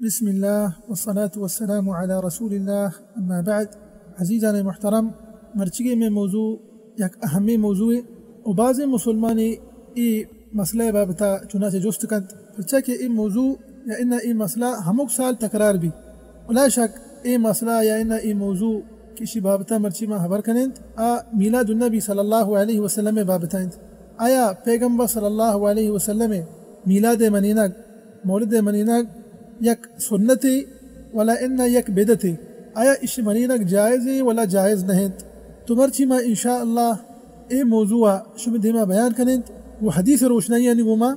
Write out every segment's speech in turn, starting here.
بسم اللہ والصلاة والسلام علی رسول اللہ، اما بعد۔ عزیزان محترم، مرچگی میں موضوع یک اہمی موضوع ہے و بعض مسلمانی ای مسئلہ بابتا چنانچہ جست کنت، پرچا کہ ای موضوع یا انا ای مسئلہ ہمک سال تکرار بی۔ و لا شک ای مسئلہ یا انا ای موضوع کہ اشی بابتا مرچی ما خبر کننت، آ میلاد النبی صلی اللہ علیہ وسلم بابتا انت۔ آیا پیغمبر صلی اللہ علیہ وسلم میلاد منینگ، مولد منینگ یک سنتے ولا انا یک بدعتے؟ آیا اشی منینگ جائزے ولا جائز نہ انت؟ تو مرچی ما انشاءاللہ اے موضوع شمے دیما بیان کننت و حدیث روشنائیانی گوما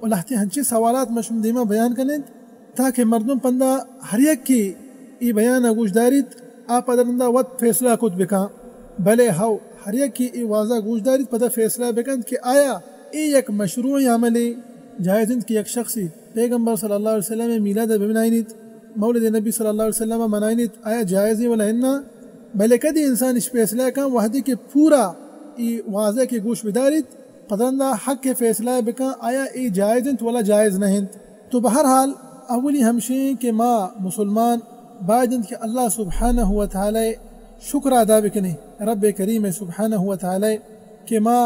و لہتے ہنچے سوالات ما شمے دیما بیان کننت تاکہ مردم پندا ہر یکے اے بیان گوش داریت، آ پدرندا وت فیصلہ کت بکن۔ بلے ہو، ہر یکے اے وازا گوش داریت پدا فیصلہ بکنت کہ آیا اے یک مشروع عملے، جائز انت کہ یک شخصی پیغمبر صلی اللہ علیہ وسلم میلاد بمنائینیت، مولد نبی صلی اللہ علیہ وسلم منائینیت، آیا جائزے ولا انا؟ بلے کدی انسان اش فیصلہ کن وہدے کہ پورا ای واضح کہ گوش بداریت، پدرندا حق فیصلہ بکن آیا ای جائز انت ولا جائز نہ انت۔ تو بہرحال اولی ہمشیں کہ ما مسلمان باید انت کہ اللہ سبحانہ و تعالی شکر ادا بکنیں، رب کریم سبحانہ و تعالی، کہ ما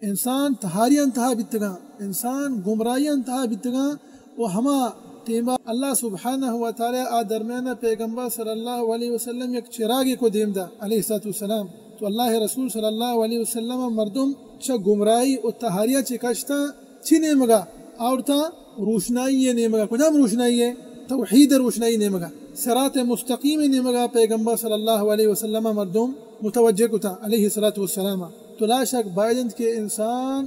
انسان تہاریاں تہا بیتگاں، انسان گمراہیاں تہا بیتگاں، و ہما ٹیما اللہ سبحانہ و تعالی آ درمیان پیغمبر صلی اللہ علیہ وسلم یک چراغے کو دیم دا علیہ الصلوۃ والسلام۔ تو اللہ رسول صلی اللہ علیہ وسلم مردم چہ گمراہی و تہاریا چہ کشتا چی نیمگا آورتا؟ روشنائی نیمگا۔ کجام روشنائی ہے؟ توحید روشنائی نیمگا، صراط مستقیم نیمگا پیغمبر صلی اللہ علیہ وسلم مردم متوجہ کتا علیہ الصلوۃ والسلام۔ تو لا شک باید انت کہ انسان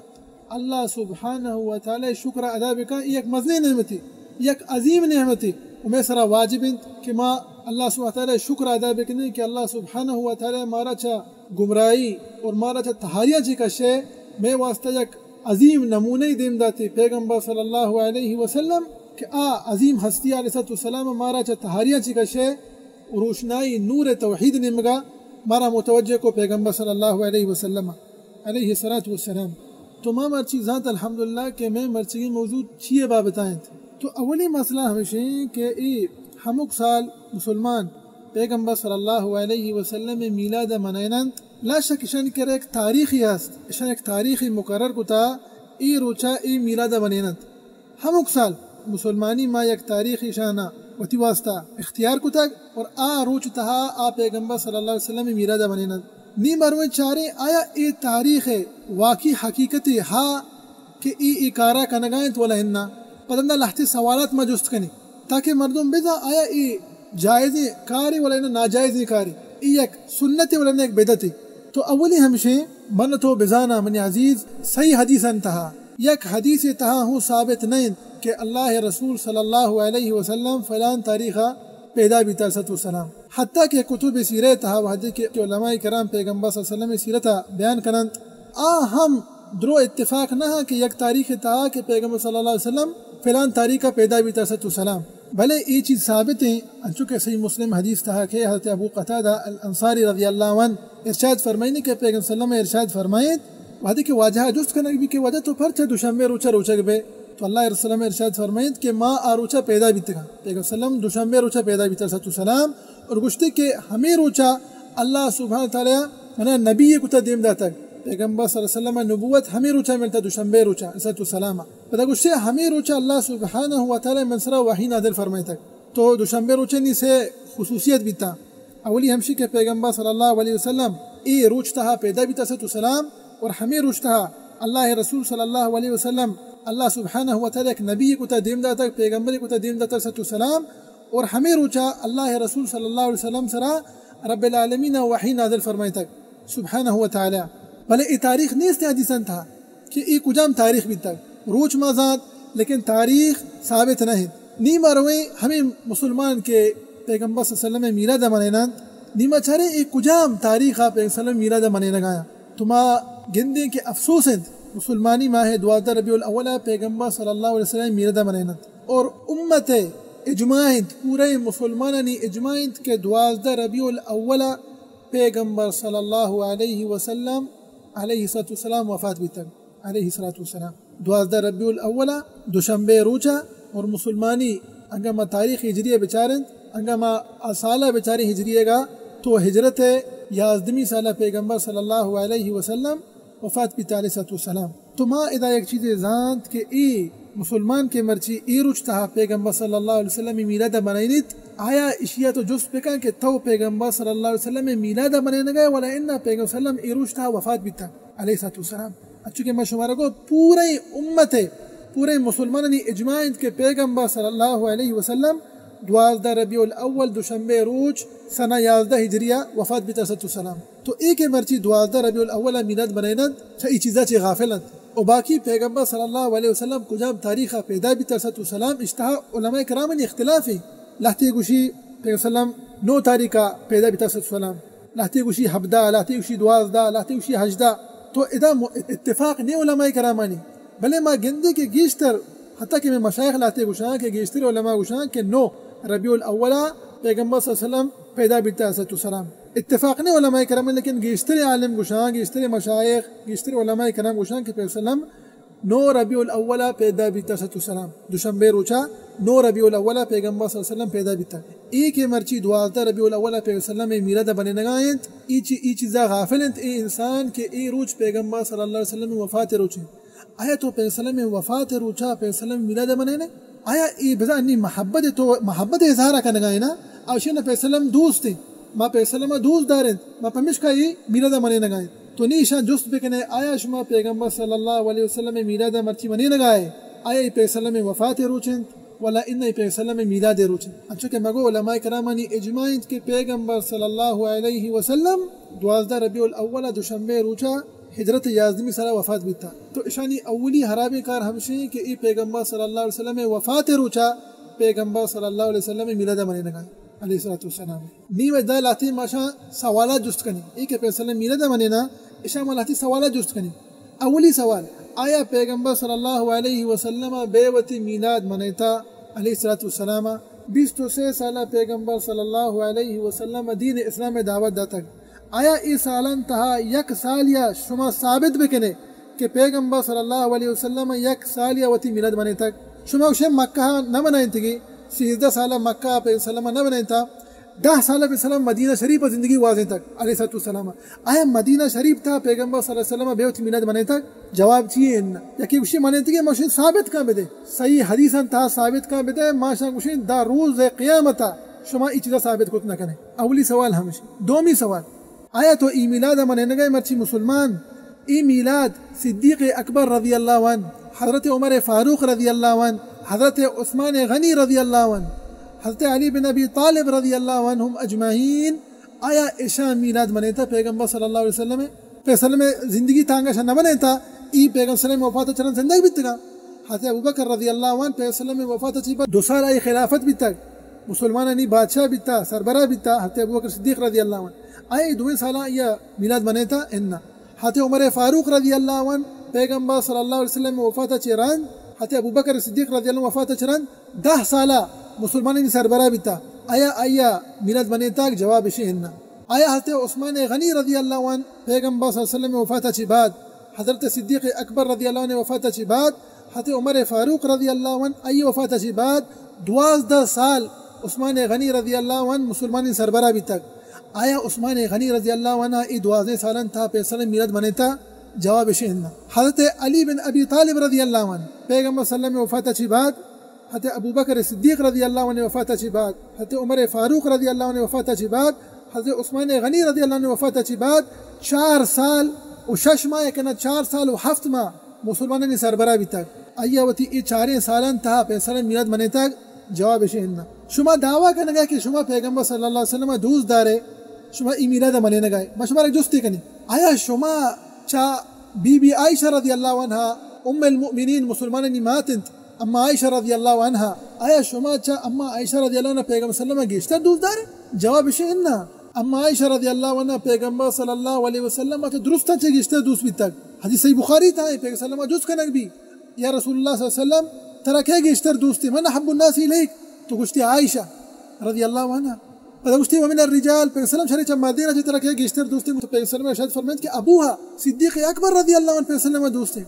اللہ سبحانہ و تعالی شکر ادا بکن، یک مزنیں نعمتے، یک عظیم نعمتے۔ و مئے سرا واجب انت کہ ما اللہ سبحانہ و تعالی شکر ادا بکنیں کہ اللہ سبحانہ و تعالی مارا چہ گمراہی اور مارا چہ تہاریاں چہ کشے، مئے واسطہ یک عظیم نمونہ دیم داتے پیغمبر صلی اللہ علیہ وسلم کہ آ عظیم ہستی علیہ الصلوۃ والسلام مارا چہ تہاریاں چہ کشے، روشنائی نور توحید نیمگا مارا متوجہ کو پیغمبر صلی اللہ علیہ وسلم۔ علیہ الصلوۃ والسلام۔ تو ما مرچی زانت الحمدللہ کہ مئے مرچگی موضوع چیئے بابتا انت۔ تو اولی مسئلہ ہمشیں کہ اے ہمک سال مسلمان پیغمبر صلی اللہ علیہ وسلم میلاد منائننت۔ لا شک اشانی کرا یک تاریخی ہست، اشان یک تاریخی مقرر کتا، اے روچا اے میلاد منیننت۔ ہمک سال مسلمانی ما یک تاریخ ایشانا وتی واسطہ اختیار کتگ اور آ روچ تہا آ پیغمبر صلی اللہ علیہ وسلم میلاد منیننت۔ نی مرویں چاریں آیا اے تاریخ واقعی حقیقت ہا کہ اے اے کارا کنگا انت ولا انا؟ پدندا لہتے سوالات ما جست کنیں تاکہ مردم بزان آیا اے جائزیں کارے ولا انا ناجائزیں کارے، اے یک سنتے ولا انا یک بدعتے۔ تو اولی ہمشیں من تو بزاناں منی عزیز صحیح حدیثان تہا یک حدیث تہا ہوں ثابت نہ انت کہ اللہ رسول صلی اللہ علیہ وسلم فلان تاریخا پیدا بیتا علیہ الصلوۃ والسلام۔ حتیٰ کہ کتب سیرہ تہا وہدے کہ علماء کرام پیغمبر صلی اللہ علیہ وسلم سیرتا بیان کننت، آ ہم درو اتفاق نہ کہ یک تاریخ تہا کہ پیغمبر صلی اللہ علیہ وسلم فلان تاریخا پیدا بیتا علیہ الصلوۃ والسلام۔ بلے اے چیز ثابت ہیں، انچو کہ صحیح مسلم حدیث تہا کہ حضرت ابو قتادہ الانصاری رضی اللہ عنہ ارشاد فرمائنی کہ پیغمبر صلی اللہ علیہ وسلم ارشاد فرمائیت، وہدے کہ واجہ جست کنگ بی کہ واجہ تو پرچہ دوشنبے روچا روچگ بے؟ تو اللہ رسول ارشاد فرمائیت کہ ما آ روچا پیدا بیتگاں۔ پیغمبر صلی اللہ علیہ وسلم دوشنبے روچا پیدا بیتا علیہ الصلوۃ والسلام اور گوشتے کہ ہمیں روچا اللہ سبحانہ تعالی منا نبی کتا دیم داتگ۔ پیغمبر صلی اللہ علیہ وسلم نبوت ہمیں روچا ملتا، دوشنبے روچا علیہ الصلوۃ والسلام۔ پدا گوشتے ہمیں روچا اللہ سبحانہ و تعالی من سرا وحی نازل فرمائیتگ۔ تو دوشنبے روچے نی سے خصوصیت بیتا۔ اولی ہمشی کہ پیغمبر صلی اللہ علیہ وسلم اے روچ تہا پیدا بیتا علیہ الصلوۃ والسلام، اور ہمیں روچ تہا اللہ رسول صلی اللہ علیہ وسلم اللہ سبحانہ و تعالی یک نبی کتا دیم داتگ، پیغمبر کتا دیم داتگ علیہ الصلوۃ والسلام، اور ہمیں روچا اللہ رسول صلی اللہ علیہ وسلم سرا رب العالمین وحی نازل فرمائیتگ سبحانہ و تعالی۔ بلے اے تاریخ نیست حدیثاں تہا کہ اے کجام تاریخ بیتگ۔ روچ ما زانت، لیکن تاریخ ثابت نہ انت۔ نی ما رویں ہمیں مسلمان کہ پیغمبر صلی اللہ علیہ وسلم میلاد منیننت، نی ما چاریں اے کجام تاریخ آ پیغمبر صلی اللہ علیہ وسلم میلاد منینگایا۔ تو ما گندیں کہ افسوس انت، مسلمانی ماہ دوازدہ ربیع الاول پیغمبر صلی اللہ علیہ وسلم میلاد منیننت۔ اور امت اجماع انت، پورے مسلمانانی اجماع انت کہ دوازدہ ربیع الاول پیغمبر صلی اللہ علیہ وسلم علیہ الصلوۃ والسلام وفات بیتگ۔ علیہ الصلوۃ والسلام۔ دوازدہ ربیع الاول، دوشنبے روچا، اور مسلمانی انگا ما تاریخ ہجری ءَ بچاریں، انگا ما آ سال ءَ بچاریں ہجری ءَ گا، تو ہجرت ءِ یازدہمی سال ءَ پیغمبر صلی اللہ علیہ وسلم وفات بیتا علیہ الصلوۃ والسلام۔ تو ما ادا یک چیزے زانت کہ اے مسلمان کہ مرچی اے روچ تہا پیغمبر صلی اللہ علیہ وسلم ءِ میلاد ءَ منائینیت، آیا اشیا تو جست بکن کہ تو پیغمبر صلی اللہ علیہ وسلم ءِ میلاد ءَ منینگا ئے، ولا انا پیغمبر صلی اللہ علیہ وسلم اے روچ تہا وفات بیتا علیہ الصلوۃ والسلام۔ انچو کہ ما شمارا گو پورے امت ءِ، پورے مسلمانانی اجماع انت کہ پیغمبر صلی اللہ علیہ وسلم دوازدہ ربیع الاول دوشنبے روچ سنہ یازدہ ہجری ءَ وفات بیتا علیہ الصلوۃ والسلام۔ تو اے کہ مرچی دوازدہ ربیع الاول ءَ میلاد منیننت، چہ اے چیزا چہ غافل انت۔ و باقی پیغمبر صلی اللہ علیہ وسلم کجام تاریخ ءَ پیدا بیتا علیہ الصلوۃ والسلام، اشی تہا علماء کرامانی اختلاف انت۔ لہتے گوشی پیغمبر صلی اللہ علیہ وسلم نو تاریخ ءَ پیدا بیتا علیہ الصلوۃ والسلام، لہتے گوشی ہبدہ، لہتے گوشی دوازدہ، لہتے گوشی ہژدہ۔ تو ادا م-، اتفاق نے علماء کرامانی۔ بلے ما گندیں کہ گیشتر، حتیٰ کہ مئے مشائخ لہتے گوشاں کہ گیشتر علماء گوشاں کہ نو ربیع الاول ءَ پیغمبر صلی اللہ علیہ وسلم پیدا بیتا علیہ الصلوۃ والسلام۔ اتفاق نے علماء کرام، لیکن گیشتر عالم گوشاں، گیشتر مشائخ، گیشتر علماء کرام گوشاں کہ پیغمبر صلی اللہ علیہ وسلم نو ربیع الاول ءَ پیدا بیتا علیہ الصلوۃ والسلام۔ دوشنبے روچا نو ربیع الاول ءَ پیغمبر صلی اللہ علیہ وسلم پیدا بیتا۔ اے کہ مرچی دوازدہ ربیع الاول ءَ پیغمبر صلی اللہ علیہ وسلم ءِ میلاد ءَ منینگا انت، اے چی-، اے چیزا غافل انت اے انسان کہ اے روچ پیغمبر صلی اللہ علیہ وسلم ءِ وفات ءِ روچ انت۔ آیا تو پیغمبر صلی اللہ علیہ وسلم ءِ وفات ءِ روچا پیغمبر صلی اللہ علیہ وسلم ءِ میلاد ءَ منینے؟ آیا اے بزاں انی محبت تو، محبت ءِ اظہار ءَ کنگا ئے نا؟ آ اشی نا پیغمبر صلی اللہ علیہ وسلم دوست انت، ما پیغمبر صلی اللہ علیہ وسلم ءَ دوست داریں، ما پمیشکا اے میلاد ءَ منینگا ایں۔ تو نی اشاں جست بکنے، آیا شما پیغمبر صلی اللہ علیہ وسلم ءِ میلاد ءَ مرچی منینگا ئے؟ آیا اے پیغمبر صلی اللہ علیہ وسلم ءِ وفات ءِ روچ انت؟ ولا انا اے پیغمبر صلی اللہ علیہ وسلم ءِ میلاد ءِ روچ انت؟ انچو کہ مگو علماء کرامانی اجماع انت کہ پیغمبر صلی اللہ علیہ وسلم دوازدہ ربیع الاول ءَ دوشنبے روچا ہجرت ءِ یازدہمی سال ءَ وفات بیتا۔ تو اشانی اولی حرابیں کار ہمشی کہ اے پیغمبر صلی اللہ علیہ وسلم ءِ وفات ءِ روچا پیغمبر صلی اللہ علیہ وسلم ءِ میلاد ءَ منینگا انت علیہ الصلوۃ والسلام۔ نی وجہ لہتے ما اشاں سوالات جست کنیں، اے کہ پیغمبر صلی اللہ علیہ وسلم ءِ میلاد ءَ منینا، اشاں ما لہتے سوالات جست کنیں۔ اولی سوال، آیا پیغمبر صلی اللہ علیہ وسلم ءَ بے وتی میلاد منیتا علیہ الصلوۃ والسلام؟ بیست و سے سال ءَ پیغمبر صلی اللہ علیہ وسلم ءَ دین اسلام ءِ دعوت داتگ۔ آیا اے سالان تہا یک سالیا شما ثابت بکنے کہ پیغمبر صلی اللہ علیہ وسلم ءَ یک سالیا وتی میلاد منیتگ؟ شما گوشے مکہ ءَ نہ منائینتگی، سیزدہ سال ءَ مکہ ءَ پیغمبر صلی اللہ علیہ وسلم ءَ نہ منائینتا، دہ سال ءَ پیغمبر صلی اللہ علیہ وسلم مدینہ شریف ءَ زندگی گوازینتگ علیہ الصلوۃ والسلام۔ آیا مدینہ شریف تہا پیغمبر صلی اللہ علیہ وسلم ءَ بے وتی میلاد منیتگ؟ جواب چی انت؟ یکے گوشی منیتگی، ما گوشیں ثابت کن بدے، صحیح حدیثاں تہا ثابت کن بدے، ما شاں گوشیں دا روز قیامت ءَ شما اے چیزا ثابت کت نہ کنے۔ اولی سوال ہمش۔ دومی سوال، آیا تو ای میلاد ءَ منینگا ئے مرچی مسلمان؟ ای میلاد صدیق اکبر رضی اللہ عنہ، حضرت عمر فاروق رضی اللہ عنہ، حضرت عثمان غنی رضی اللہ عنہ، حضرت علی بن ابی طالب رضی اللہ عنہم اجمعین، آیا اشاں میلاد منیتا پیغمبر صلی اللہ علیہ وسلم ءِ؟ پیغمبر صلی اللہ علیہ وسلم ءِ زندگی تہا انگا اشاں نہ منیتا، ای پیغمبر صلی اللہ علیہ وسلم ءِ وفات ءَ چہ رند زندگ بیتگاں۔ حضرت ابوبکر رضی اللہ عنہ پیغمبر صلی اللہ علیہ وسلم ءِ وفات ءَ چہ بعد دو سال آئی خلافت بیتگ، مسلمانانی بادشاہ بیتا، سربراہ بیتا، حضرت ابوبکر صدیق رضی اللہ عنہ۔ آئی دوئیں سالاں آئی میلاد منیتا؟ اناں۔ حضرت عمر فاروق رضی اللہ عنہ پیغمبر صلی اللہ علیہ وسلم ءِ وفات ءَ چہ رند، حضرت ابوبکر صدیق رضی اللہ عنہ ءِ وفات ءَ چہ رند دہ سالا مسلمانانی سربراہ بیتا۔ آیا آئی میلاد منیتگ؟ جواب اشی اناں۔ آیا حضرت عثمان غنی رضی اللہ عنہ پیغمبر صلی اللہ علیہ وسلم ءِ وفات ءَ چہ بعد، حضرت صدیق اکبر رضی اللہ عنہ ءِ وفات ءَ چہ بعد، حضرت عمر فاروق رضی اللہ عنہ آئی وفات ءَ چہ بعد دوازدہ سال عثمان غنی رضی اللہ عنہ مسلمانانی سربراہ بیتگ؟ آیا عثمان غنی رضی اللہ عنہ اے دوازدہ سالان تہا پیسلیں میلاد منیتا؟ جواب اشی اناں۔ حضرت علی بن ابی طالب رضی اللہ عنہ پیغمبر صلی اللہ علیہ وسلم ءِ وفات ءَ چہ بعد، حضرت ابوبکر صدیق رضی اللہ عنہ ءِ وفات ءَ چہ بعد، حضرت عمر فاروق رضی اللہ عنہ ءِ وفات ءَ چہ بعد، حضرت عثمان غنی رضی اللہ عنہ ءِ وفات ءَ چہ بعد چار سال و شش ماہ، یکنا چار سال و ہفت ماہ مسلمانانی سربراہ بیتگ۔ آئی ءَ وتی اے چاریں سالان تہا پیسلیں میلاد منیتگ؟ جواب اشی اناں۔ شما دعویٰ کنگا کہ شما پیغمبر صلی اللہ علیہ وسلم ءَ دوست دارے، شما ای میلاد ءَ منینگا ئے۔ ما شمارا جستے کنیں، آیا شما چہ بی بی عائشہ رضی اللہ عنہا، ام المؤمنین، مسلمانانی مات انت، اما عائشہ رضی اللہ عنہا، آیا شما چہ اما عائشہ رضی اللہ عنہا پیغمبر صلی اللہ علیہ وسلم ءَ گیشتر دوست دارے؟ جواب اشی اناں۔ اما عائشہ رضی اللہ عنہا پیغمبر صلی اللہ علیہ وسلم ءَ چہ درستاں چہ گیشتر دوست بیتگ۔ حدیث صحیح بخاری تہا ایں، پیغمبر صلی اللہ علیہ وسلم ءَ جست کنگ بی، یا رسول اللہ صلی اللہ علیہ وسلم، ترا کئے گیشتر دوستی؟ من احب الناس الیک؟ تو گوشتی عائشہ رضی اللہ عنہا۔ پدا گوشتی، ومن الرجال، پیغمبر صلی اللہ علیہ وسلم شرے چہ مردین ءَ چہ ترا کئے گیشتر دوستی؟ تو پیغمبر صلی اللہ علیہ وسلم ارشاد فرمائیت کہ ابوہا، صدیق اکبر رضی اللہ عنہ پیغمبر صلی اللہ علیہ وسلم ءَ دوستی۔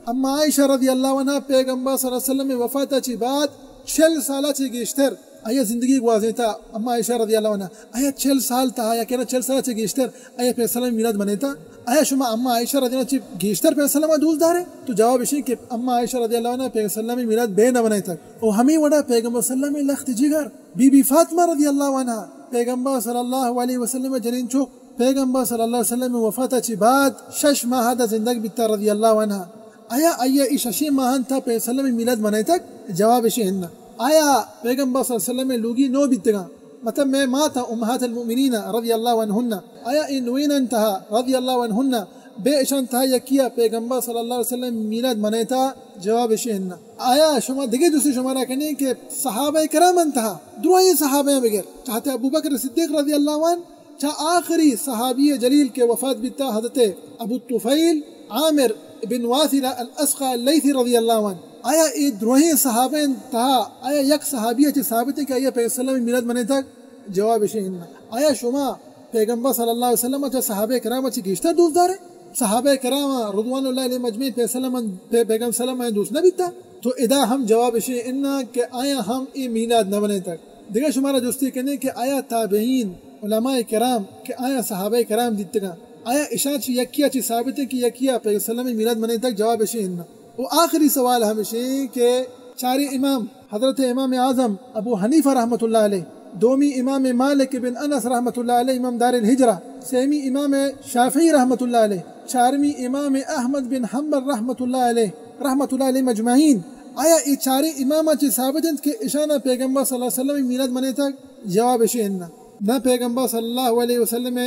اما عائشہ رضی اللہ عنہا پیغمبر صلی اللہ علیہ وسلم ءِ وفات ءَ چہ بعد چل سالا چہ گیشتر آیا زندگی گوازینتا، اما عائشہ رضی اللہ عنہا، آیا چل سال تہا یا کہنا چل سالا چہ گیشتر آیا پیغمبر صلی اللہ علیہ وسلم میلاد منیتا؟ آیا شما اما عائشہ رضی اللہ عنہا چہ گیشتر پیغمبر صلی اللہ علیہ وسلم دوست دارے؟ تو جواب اشیں کہ اما عائشہ رضی اللہ عنہا پیغمبر صلی اللہ علیہ وسلم میلاد بے نہ منیتا۔ او ہمیں وڑا پیغمبر صلی اللہ علیہ وسلم لخت جگر بی بی فاطمہ رضی اللہ عنہا پیغمبر صلی اللہ علیہ وسلم جنین چوک پیغمبر صلی اللہ علیہ وسلم وفات چی بعد شش ماہ دا زندگ بیتا رضی اللہ عنہا۔ آیا آیا ای ششیں ماہان تا پیغمبر صلی اللہ علیہ وسلم میلاد منیتگ؟ جواب اشی ہن نہ۔ آیا پیغمبر صلی اللہ علیہ وسلم لوگی نو بیتگاں؟ مطلب میں ماتا امہات المؤمنین رضی اللہ عنہن، آیا ای نوینان تہا رضی اللہ عنہن بے اشان تہا یکیا پیغمبر صلی اللہ علیہ وسلم میلاد منیتا؟ جواب اشی ہن نہ۔ آیا شما دگہ جستی شمارا کنیں کہ صحابہ کرام انتہا، درائیں صحابہ بگر، چاہتے ابوبکر صدیق رضی اللہ عنہ، چا آخری صحابی جلیل کہ وفات بیتا حضرت ابو طفیل عامر بن واثلہ الاسقع اللیثی رضی اللہ عنہ۔ آیا اے درہیں صحابہ تہا آیا یک صحابی چہ ثابت ہے کہ آیا پیغمبر صلی اللہ علیہ وسلم میلاد منیتگ؟ جواب اشی ہن نہ۔ آیا شما پیغمبر صلی اللہ علیہ وسلم چہ صحابہ کرام چہ گیشتر دوست دارے؟ صحابہ کرام رضوان اللہ علیہ مجمعین پیغمبر صلی اللہ علیہ وسلم دوست نہ بیتا؟ تو ادا ہم جواب اشی ہن نہ کہ آیا ہم اے میلاد نہ منیتگ۔ دگہ شمارا جستی کنیں کہ آیا تابعین، علماء کرام کہ آیا صحابہ کرام دیتگاں، آیا اشاں چہ یکیا چہ ثابت ہیں کہ یکیا پیغمبر صلی اللہ علیہ وسلم میلاد منیتگ؟ جواب اشی ہن نہ۔ و آخری سوال ہمشیں کہ چاریں امام حضرت امام اعظم ابو حنیفہ رحمۃ اللہ علیہ، دومی امام مالک بن انس رحمۃ اللہ علیہ امام دار الہجرہ، سیمی امام شافعی رحمۃ اللہ علیہ، چارمی امام احمد بن حنبل رحمۃ اللہ علیہ، رحمۃ اللہ علیہ مجمعین، آیا اے چاریں امام چہ ثابت انت کہ اشانا پیغمبر صلی اللہ علیہ وسلم میلاد منیتگ؟ جواب اشی ہن نہ۔ نہ پیغمبر صلی اللہ علیہ وسلم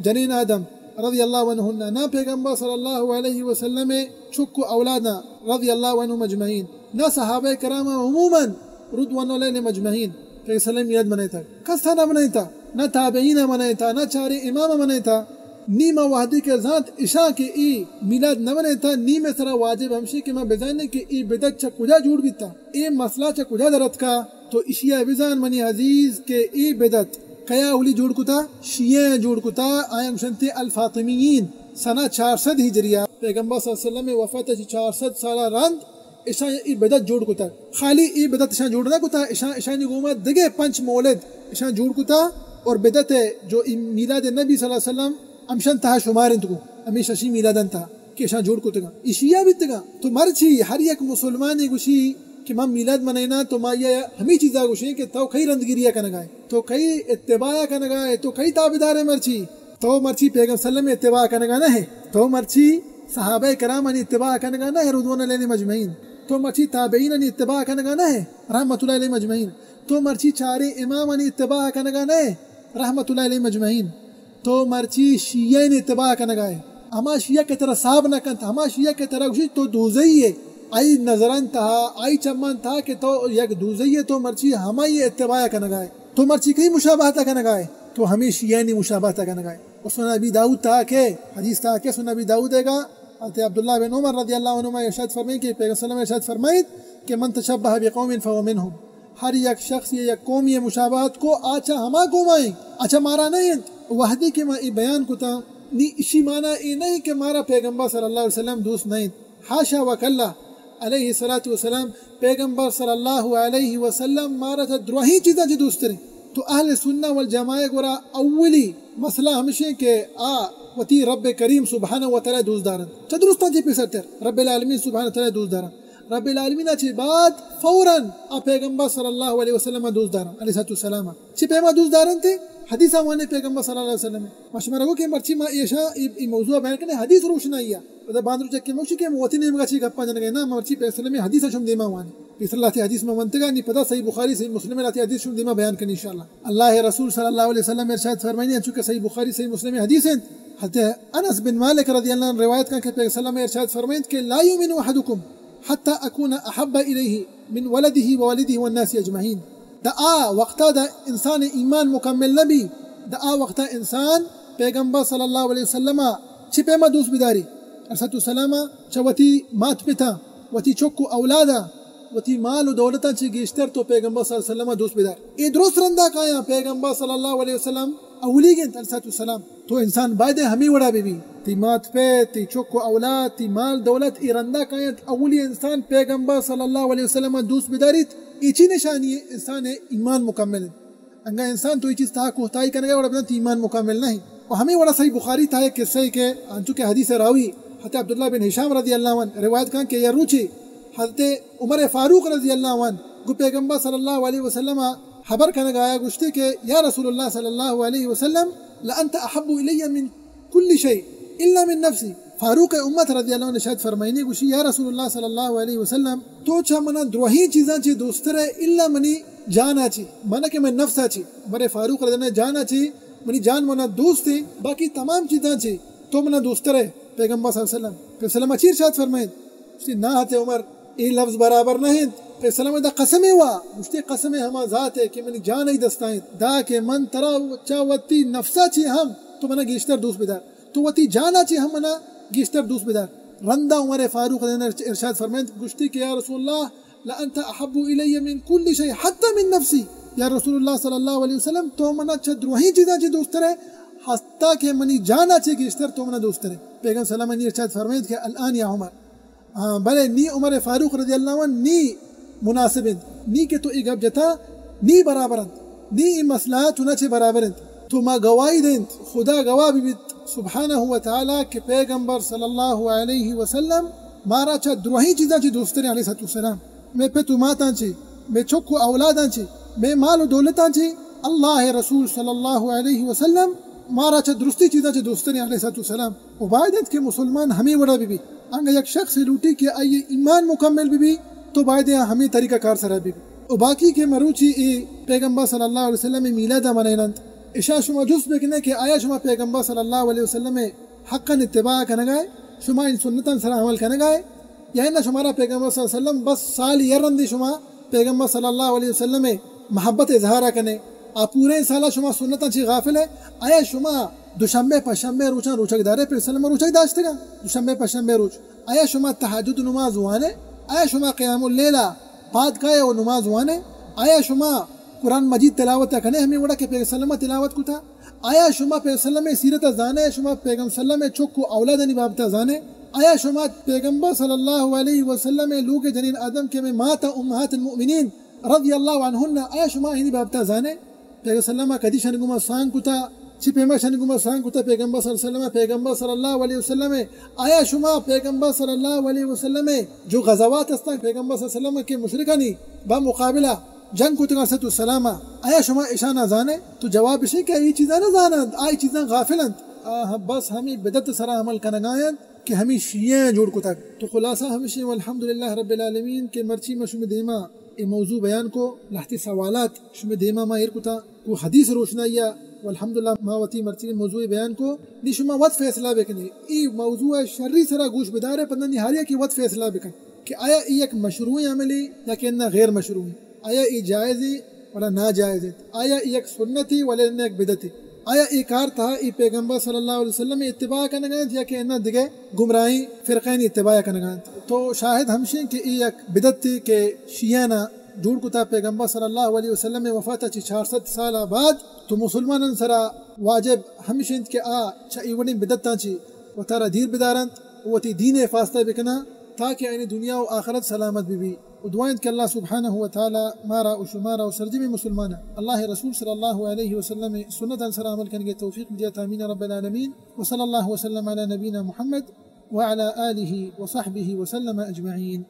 جنین آدم رضی اللہ عنہن، نہ پیغمبر صلی اللہ علیہ وسلم چک و اولاداں رضی اللہ عنہم اجمعین، نہ صحابہ کرام عموماً رضوان اللہ علیہم اجمعین پیغمبر صلی اللہ علیہ وسلم میلاد منیتا، کسا نہ منیتا، نہ تابعین منیتا، نہ چاریں امام منیتا۔ نی ما وہدی کہ زانت اشاں کہ ای میلاد نہ منیتا، نی میں سرا واجب ہمشی کہ ما بزانیں کہ ای بدعت چہ کجا جوڑ بیتا، ای مسئلہ چہ کجا در اتکا۔ تو اشیا بزان منی عزیز کہ ای بدعت کیا اولی جوڑ کتا؟ شیعہ جوڑ کتا، آیاں گوشنتے الفاطمیین۔ سنہ چار سد ہجریہ، پیغمبر صلی اللہ علیہ وسلم وفات چہ چار سد سالہ رند اشاں ای بدعت جوڑ کتا۔ خالی ای بدعت اشاں جوڑ نہ کتا، اشاں، اشانی گوما دگہ پنچ مولد اشاں جوڑ کتا اور بدعت جو ای میلاد نبی صلی اللہ علیہ وسلم ہمشان تہا شمار انت گو، ہمیشہ شی میلادان تہا کہ اشاں جوڑ کتگاں، ای شیعہ بیتگاں۔ تو مرچی ہر یک مسلمانے گوشی کہ من میلاد منیناں، تو ما آئیا ہمے چیزا گوشیں کہ تو کئی رندگیریا کنگائے، تو کئی اتباعا کنگائے، تو کئی تابعدارے مرچی؟ تو مرچی پیغمبر صلی اللہ علیہ وسلم اتباع کنگا نہ ہے، تو مرچی صحابہ کرامانی اتباع کنگا نہ ہے رضوان اللہ علیہم اجمعین، تو مرچی تابعینانی اتباع کنگا نہ ہے رحمت اللہ علیہم اجمعین، تو مرچی چاریں امامانی اتباع کنگا نہ ہے رحمت اللہ علیہم اجمعین۔ تو مرچی شیعہ اتباع کنگائے، ہما شیعہ کہ ترا صاحب نہ کنت، ہما شیعہ کہ ترا گوشی تو دوزئی ہے، آئی نظران تہا، آئی چمان تہا کہ تو یک دوزئی ہے، تو مرچی ہمائی اتباع کنگائے۔ تو مرچی کئی مشابہت کنگائے؟ تو ہمیں شیعانی مشابہت کنگائے۔ اور سنن ابی داؤد تہا کہ حدیث تہا کہ سنن ابی داؤد ہے گا، حضرت عبداللہ بن عمر رضی اللہ عنہما ارشاد فرمائیں کہ پیغمبر صلی اللہ علیہ وسلم ارشاد فرمائیت کہ من تشبہ بقوم فهو منهم۔ ہر یک شخص یا یک قومی مشابہت کو، آ چہ ہما قوما انت، آ چہ مارا نہ انت۔ وہدے کہ ما اے بیان کتا، نی اشی معنی اے نہ انت کہ مارا پیغمبر صلی اللہ علیہ وسلم دوست نہ انت۔ حاشا و کلا، علیہ الصلوۃ والسلام، پیغمبر صلی اللہ علیہ وسلم مارا چہ درہیں چیزاں چہ دوستر انت۔ تو اہل سنہ والجماعہ گورا اولی مسئلہ ہمشیں کہ آ وتی رب کریم سبحانہ و تعالی دوست دارن۔ چہ درستاں چہ پیسرتر رب العالمین سبحانہ و تعالی دوست دارن۔ رب العالمین ء چہ بعد فوراً آ پیغمبر صلی اللہ علیہ وسلم ء دوست دارن، علیہ الصلوۃ والسلام۔ چہ پیما دوست دارن تے حدیث ء وانے پیغمبر صلی اللہ علیہ وسلم۔ ما شمارا گو کہ مرچی ما ایشاں ای، ای موضوع بیان کنے حدیث روشنائی ء۔ پدا باند روچ کہ موشی کہ وتی نیمگا چی گپاں جنگے نا، مرچی پیغمبر صلی اللہ علیہ وسلم حدیث شم دیما وانے۔ پیسر لاتی حدیث ما منتگا، نی پدا صحیح بخاری، صحیح مسلم لاتی حدیث شم دیما بیان کنی انشاءاللہ۔ اللہ رسول صلی اللہ علیہ وسلم ارشاد فرمائنی، چونکہ صحیح بخاری، صحیح مسلم حدیث انت۔ حضرت انس بن مالک رضی اللہ عنہ روایت کن کہ پیغمبر صلی اللہ علیہ وسلم ارشاد فرمائنت کہ لا یؤمن احدکم حتی اکون احب الیہ من ولدہ ووالدہ والناس اجمعین۔ دا آ وقتا دا انسان ایمان مکمل نبی، دا آ وقتا انسان پیغمبر صلی اللہ علیہ وسلم چہ پیما دوست بداری، علیہ الصلوۃ والسلام، چہ وتی مات پتاں، وتی چک و اولاداں، وتی مال و دولتاں چہ گیشتر تو پیغمبر صلی اللہ علیہ وسلم دوست بدار۔ اے درست رندا کایاں پیغمبر صلی اللہ علیہ وسلم اولیگ انت، علیہ الصلوۃ والسلام۔ تو انسان باید ہمے وڑا بہ بی۔ تئی مات پت، تئی چک و اولاد، تئی مال دولت، اے رندا کاینت اولی انسان پیغمبر صلی اللہ علیہ وسلم ء دوست بداریت، اے چی نشانی اِنت؟ انسان ءِ ایمان مکمل اِنت۔ انگا انسان تو اے چیز تہا کوتاہی کنگا، وڑا بزاں تئی ایمان مکمل نہ اِنت۔ و ہمے وڑا صحیح بخاری تہا ایک قصہ اِنت کہ انچو کہ حدیث راوی حضرت عبداللہ بن ہشام رضی اللہ عنہ روایت کنت کہ یک روچے حضرت عمر فاروق رضی اللہ عنہ گوں پیغمبر صلی اللہ علیہ وسلم ءَ حبر کنگا آیا، گوشتی کہ یا رسول اللہ صلی اللہ علیہ وسلم، لانت احب الی من کل شیء الا من نفسی۔ فاروق امت رضی اللہ عنہ ارشاد فرمائینی، گوشی یا رسول اللہ صلی اللہ علیہ وسلم، تو چہ منا درہیں چیزاں چہ دوستر ئے الا منی جانا چہ، مانا کہ منی نفسا چہ۔ عمر فاروق رضی اللہ عنہ جانا چہ، منی جان منا دوست اِنت، باقی تمام چیزاں چہ تو منا دوستر ئے۔ پیغمبر صلی اللہ علیہ وسلم، پیغمبر صلی اللہ علیہ وسلم چی ارشاد فرمائینت؟ گوشتی، نہ حضرت عمر، اے لفظ برابر نہ اِنت۔ پیغمبر صلی اللہ علیہ وسلم دا قسمے وا، گوشتی، قسم ہما ذات ءِ کہ منی جان آئی دستا اِنت، دا کہ من ترا چہ وتی نفسا چہ ہم تو منا گیشتر دوست بدار، تو وتی جانا چہ ہم منا گیشتر دوست بدار۔ رندا عمر فاروق رضی اللہ عنہ ارشاد فرمائینت، گوشتی کہ یا رسول اللہ، لانت احب الی من کل شیء حتی من نفسی۔ یا رسول اللہ صلی اللہ علیہ وسلم، تو منا چہ درہیں چیزاں چہ دوستر ئے، حتی کہ منی جانا چہ گیشتر تو منا دوستر ئے۔ پیغمبر صلی اللہ علیہ وسلم ارشاد فرمائینت کہ الآن یا عمر، ہاں، بلے نی عمر فاروق رضی اللہ عنہ، نی مناسب اِنت، نی کہ تو اے گپ جتا، نی برابر اِنت، نی اے مسئلہ چنانچہ برابر اِنت۔ تو ما گواہی دینت، خدا گواہ بہ بیت سبحانہ و تعالی کہ پیغمبر صلی اللہ علیہ وسلم مارا چہ درہیں چیزاں چہ دوستر اِنت علیہ الصلوۃ والسلام۔ مئے پت و ماتاں چہ، مئے چک و اولاداں چہ، مئے مال و دولتاں چہ، اللہ ءِ رسول صلی اللہ علیہ وسلم مارا چہ درستیں چیزاں چہ دوستر اِنت علیہ الصلوۃ والسلام۔ و باید اِنت کہ مسلمان ہمے وڑا بہ بیت۔ انگا یک شخص لوٹی کہ آئی ایمان مکمل بہ بیت، تو باید ہمے طریقہ کار سرا بہ بیت۔ و باقی کہ مروچی اے پیغمبر صلی اللہ علیہ وسلم ءِ میلاد ءَ منیننت، اشاں شما جست بکنے کہ آیا شما پیغمبر صلی اللہ علیہ وسلم ءِ حقاً اتباع کنگا ئے، شما اے سنتاں سرا عمل کنگا ئے، یا نہ شمارا پیغمبر صلی اللہ علیہ وسلم بس سال یک رندے شما پیغمبر صلی اللہ علیہ وسلم ءِ محبت ءِ اظہار ءَ کنے، آ پوریں سالا شما سنتاں چہ غافل ئے؟ آیا شما دوشنبے پشنبے روچاں روچگ دارے؟ پیغمبر صلی اللہ علیہ وسلم روچگ داشتگاں دوشنبے پشنبے روچ۔ آیا شما تہجد نماز وانے؟ آیا شما قیام اللیل ءَ پاد کائے و نماز وانے؟ آیا شما قرآن مجید تلاوت ءَ کنے ہمے وڑا کہ پیغمبر صلی اللہ علیہ وسلم تلاوت کتا؟ آیا شما پیغمبر صلی اللہ علیہ وسلم ءِ سیرت ءَ زانے؟ شما پیغمبر صلی اللہ علیہ وسلم ءِ چک و اولادانی بابت ءَ زانے؟ آیا شما پیغمبر صلی اللہ علیہ وسلم ءِ لوگ ءِ جنین آدم کہ ہمے مات ءُ امہات المؤمنین رضی اللہ عنہن، آیا شما آہانی بابت ءَ زانے؟ پیغمبر صلی اللہ علیہ وسلم ءَ کدی شان گوما سانگ کتا؟ چی پیما شان گوما سانگ کتا پیغمبر صلی اللہ علیہ وسلم ءَ؟ پیغمبر صلی اللہ علیہ وسلم ءَ آیا شما پیغمبر صلی اللہ علیہ وسلم ءِ جو غزوات ہستاں، پیغمبر صلی اللہ علیہ وسلم ءَ کہ مشرکانی با مقابلہ جنگ کتگاں علیہ السلام ءَ، آیا شما اشانا زانے؟ تو جواب اشی کہ اے چیزاں نہ زاننت، آ اے چیزاں غافل انت، آ بس ہمے بدعت سرا عمل کنگا انت کہ ہمے شیعہ جوڑ کتگ۔ تو خلاصہ ہمشی، والحمدللہ رب العالمین، کہ مرچی ما شمے دیما اے موضوع بیان کو، لہتے سوالات شمے دیما ما ایر کتا، گوں حدیث روشنائی ءَ، والحمدللہ ما وتی مرچی موضوع بیان کو۔ نی شما وت فیصلہ بکنے، اے موضوع ءَ شری سرا گوش بدارے، پدا نی ہر یکے وت فیصلہ بکن کہ آیا اے یک مشروع عملے یا کہ اناں غیر مشروع، آیا اے جائزے ولا ناجائزے، آیا اے یک سنتے ولا اناں یک بدعتے، آیا اے کار تہا اے پیغمبر صلی اللہ علیہ وسلم ءِ اتباع کنگا انت یا کہ اناں دگہ گمراہیں فرقہانی اتباع کنگا انت۔ تو شاہد ہمشیں کہ اے یک بدعتے کہ شیعہ نا جوڑ کتا پیغمبر صلی اللہ علیہ وسلم ءِ وفات ءَ چہ چار سد سال ءَ بعد، تو مسلمانان سرا واجب ہمش انت کہ آ چہ اے وڑیں بدعتاں چہ وتارا دیر بدارنت و وتی دین ءِ حفاظت ءَ بکناں تاکہ آیانی دنیا و آخرت سلامت بہ بی۔ و دعا انت کہ اللہ سبحانہ و تعالی مارا و شمارا و سرجمیں مسلماناں اللہ ءِ رسول صلی اللہ علیہ وسلم ءِ سنتاں سرا عمل کنگ ءِ توفیق بدیات، آمین رب العالمین۔ وصلی اللہ وسلم علی نبینا محمد وعلی آلہ وصحبہ وسلم اجمعین۔